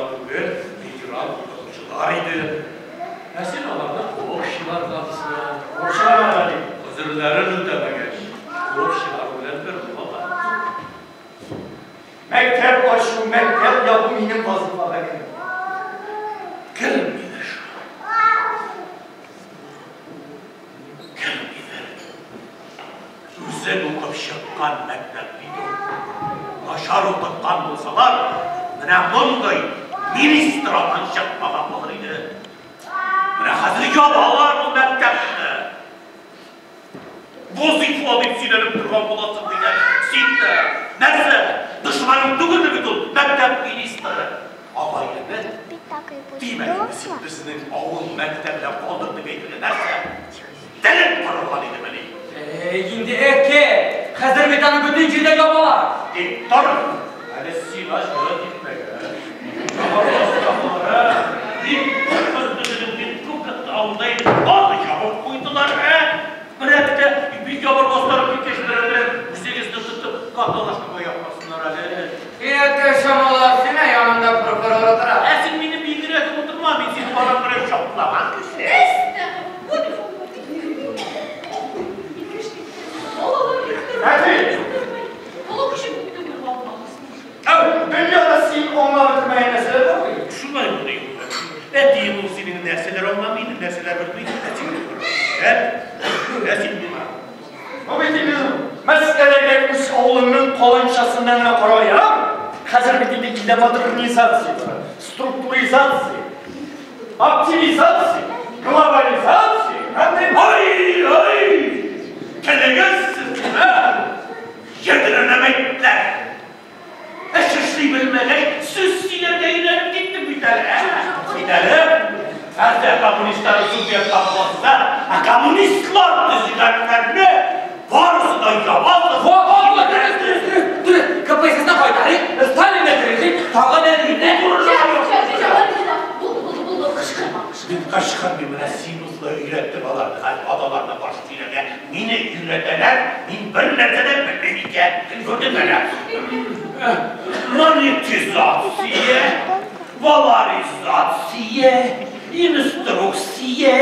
Түгел, ветеран укытучылар иде. Ә син аларны куып чыгаргансың. Куып чыгармадым, әти. Гозерләрен үтәмәгәч, куып чыгару белән бер була. Мәктәп ачу, мәктәп ябу минем вазыйфага керми. Кермидер шул. Кермидер. Үзең укып чыккан мәктәп бит ул. Начар укыткан булсалар, менә мондый министр аннан чыкмаган булыр иде. Менә хәзер ябалар ул мәктәпне. Вазыйфа дип сөйләнеп торган буласың дигән син дә. Нәрсә? Дошманың түгелме бит ул мәктәп министры? Агайны тимә инде син безнең авыл мәктәбенә калдыр дип әйтергә нәрсә? Телең корыган идемени? Әй, инде әткәй, хәзер бит аны бөтен җирдә ябалар. Тик тор! Әле сиңа җыры җитмәгән. Ябарлар, бик күп кыз бик күп кыз авылда инде аны ябып куйдылар, ә? Берәктә бик ябыргаслар киткәч, берәү үзегезне тотып каталашкага япмасыннар әле. Син, әткәй, чамалап, синә янында прокурор утыра. Ә син мине бигрәк утырма, мин сине барам белән чаплаган кеше. Әти! Әү, дөньяда син аңлап бетермәгән нәрсәләр бар бит. Шулай булды инде. Әтием ул синең нәрсәләр аңламый, нәрсәләр белми, ә син Ә? Ә син миңа. Бу бит инде мәсьәләгә үз авылыңның каланчасыннан гына карарга ярамый. Хәзер бит инде илдә модернизация бара, структуризация, оптимизация, глобализация һәм дә Ай, ай! Телегез сезне! Ядрәнәмәйтләр! Эш эшли белмәгәч, сүз сөйләргә өйрәнеп киттем бит әле, ә? Бит әле! Хәзер коммунистлар субъектка басса, ә коммунистлар төзегәннәрне барысы да ябасыз. Во, во, во, дөрес, дөрес, дөрес, дөрес. КПССны кайтарыйк, Сталинны терелтик, тагын әле нә Булды, булды, кычкырма, кычкырма. Мин кычкырмыйм, менә син узлы өйрәттең аларны, хәзер аталарына каршы сөйләргә. Мине өйрәтәләр, мин бер нәрсә дә белмим икән. Күрдең әнә. Монетизация, валоризация, инструкция,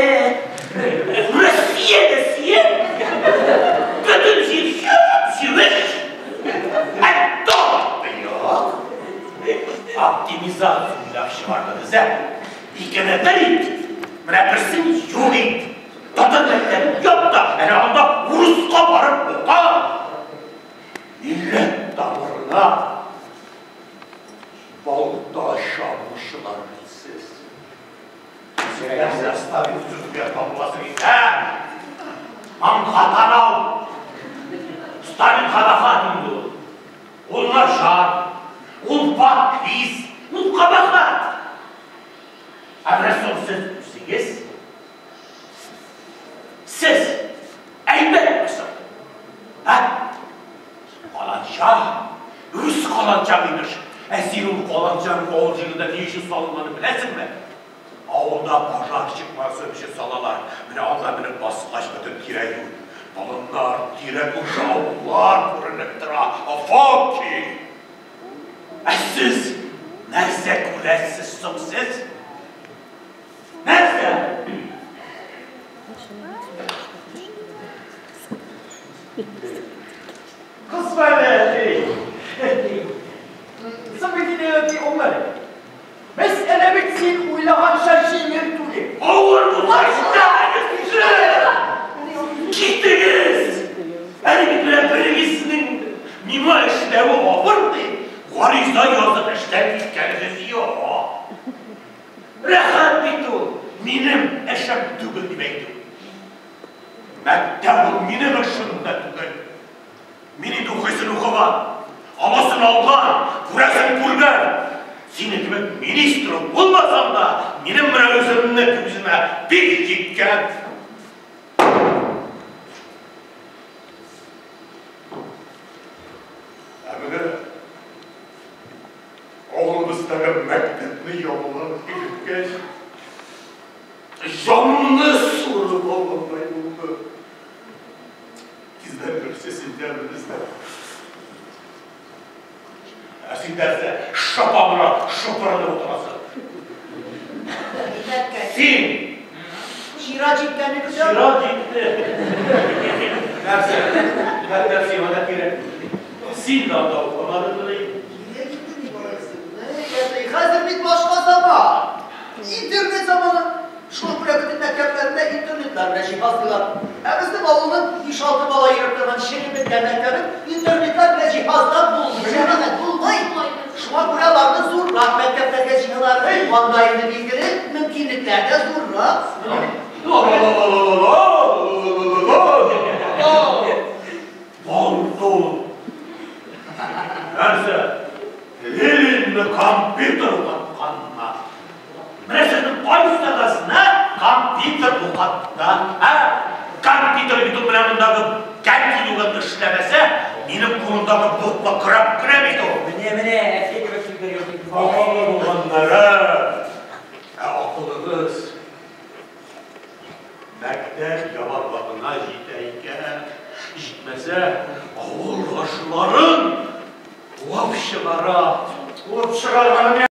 Россия дә сия. Бөтен җир җеп-җимеш. Ә юк. Оптимизация уйлап чыгардыгыз, ә? Икене бер ит, менә берсен юк ит. Татар мәктәбен яп та, әнә анда урыска барып укы. Милләт тамырына балта чабучылар бит сез. Нәрсә Сталин сүзгә табыласы икән? Маңгатанау. Сталин кабахат инде ул. Ул начар, ул патлис, ул кабахат. Ә менә соң сез үзегез, сез әйбәтме соң? Ә? Каланча, үз каланчаң имеш. Ә син ул каланчаның авыл җирендә ни өчен салынганын беләсеңме? Авылда пожар чыкмасын өчен салалар. Менә анда менеп баскач бөтен тирә-юнь, болыннар, тирә-күрше авыллар күренеп тора. Афоки! Ә сез нәрсә күрәсез соң сез? Нәрсә? Кысма әле, әти. Әти. Соң бит инде, әти, аңла әле. Мәсьәлә бит син уйлаганча җиңел түгел. Авыр булса китегез! Китегез! Әле бит менә берегезнең миңа эшләве авыр дип, гариза язып эштән киткәнегез юк. Рәхәт бит ул, минем эшем түгел дип әйтү. Мәктәп ул минем эшем дә түгел. Мин инде укыйсын укыган, аласын алган, күрәсен күргән. Синең кебек министр булмасам да, минем менә үземне үземә бик җиткән. Ә менә авылыбыздагы мәктәпне ябалар ишеткәч, җанны суырып алгандай булды. Тиздән беренче сентябрь бездә. Ә син нәрсә? Шапа гына шыпырынып утырасың. Син! Чират җиткәнне көтәм. Чират җитте. Нәрсә? Мәктәп сиңа да кирәк. Син дә анда укымадыңмыни? Кирәк инде ни барасы. Хәзер бит башка заман. Интернет заманы. Шуңа күрә бөтен мәктәпләрендә интернетлар белән җиһазлыйлар. Ә безнең авылның 5-6 бала йөреп торган череп беткән мәктәбен интернетлар белән җиһазлап булмый. Җәмәгать, булмый. Шуңа күрә аларны зуррак мәктәпләргә җыялар. Анда инде билгеле мөмкинлекләр дә зуррак. Болтун. Нәрсә? Ленинны компьютер укытканмы? Менә сезнең кайсыгызны компьютер укытты, ә? Компьютер бит ул менә мондагы кәнтилүген эшләмәсә, минем кулымдагы ботлы көрәк кенә бит ул. Менә, менә, әфия кебек сүзләр языйм. Акыллы булганнары, ә акылыгыз мәктәп ябарлыгына җитә икән. Җитмәсә, авыл ташларын куып чыгара. Куып чыгарганы.